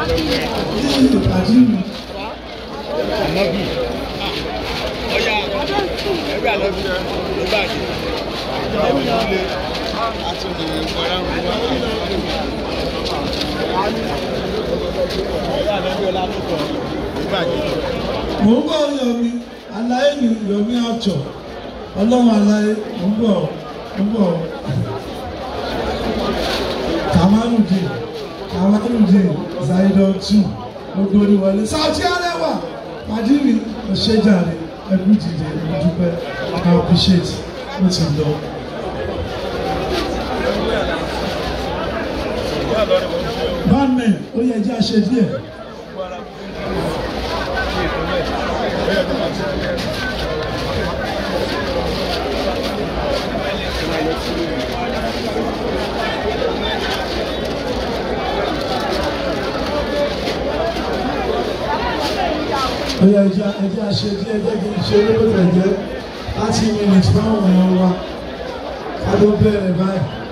Ní ìpàdé mi. Mò ń bọ̀ Yomi, aláyé mi Yomi àjọ, ọlọ́run aláyé, mò ń bọ̀, mò ń bọ̀. Kamarudin, Kamarudin, Zaidon 2, gbogbo orí wọlé. Sàtí Arẹwà, pàdé mi, ọ̀ṣẹ́jàre, ẹkú dìde, mo dúpẹ́, I appreciate, ó ti lọ. Bandmen, ó yẹ jẹ́ àṣẹ díẹ̀. Ó yẹ ẹjẹ́ àṣẹ díẹ̀ jẹ́ kí n ṣe olóòtú ẹ̀jẹ̀ 30 minutes fáwọn èèyàn wa ká tó bẹ̀rẹ̀ báyìí.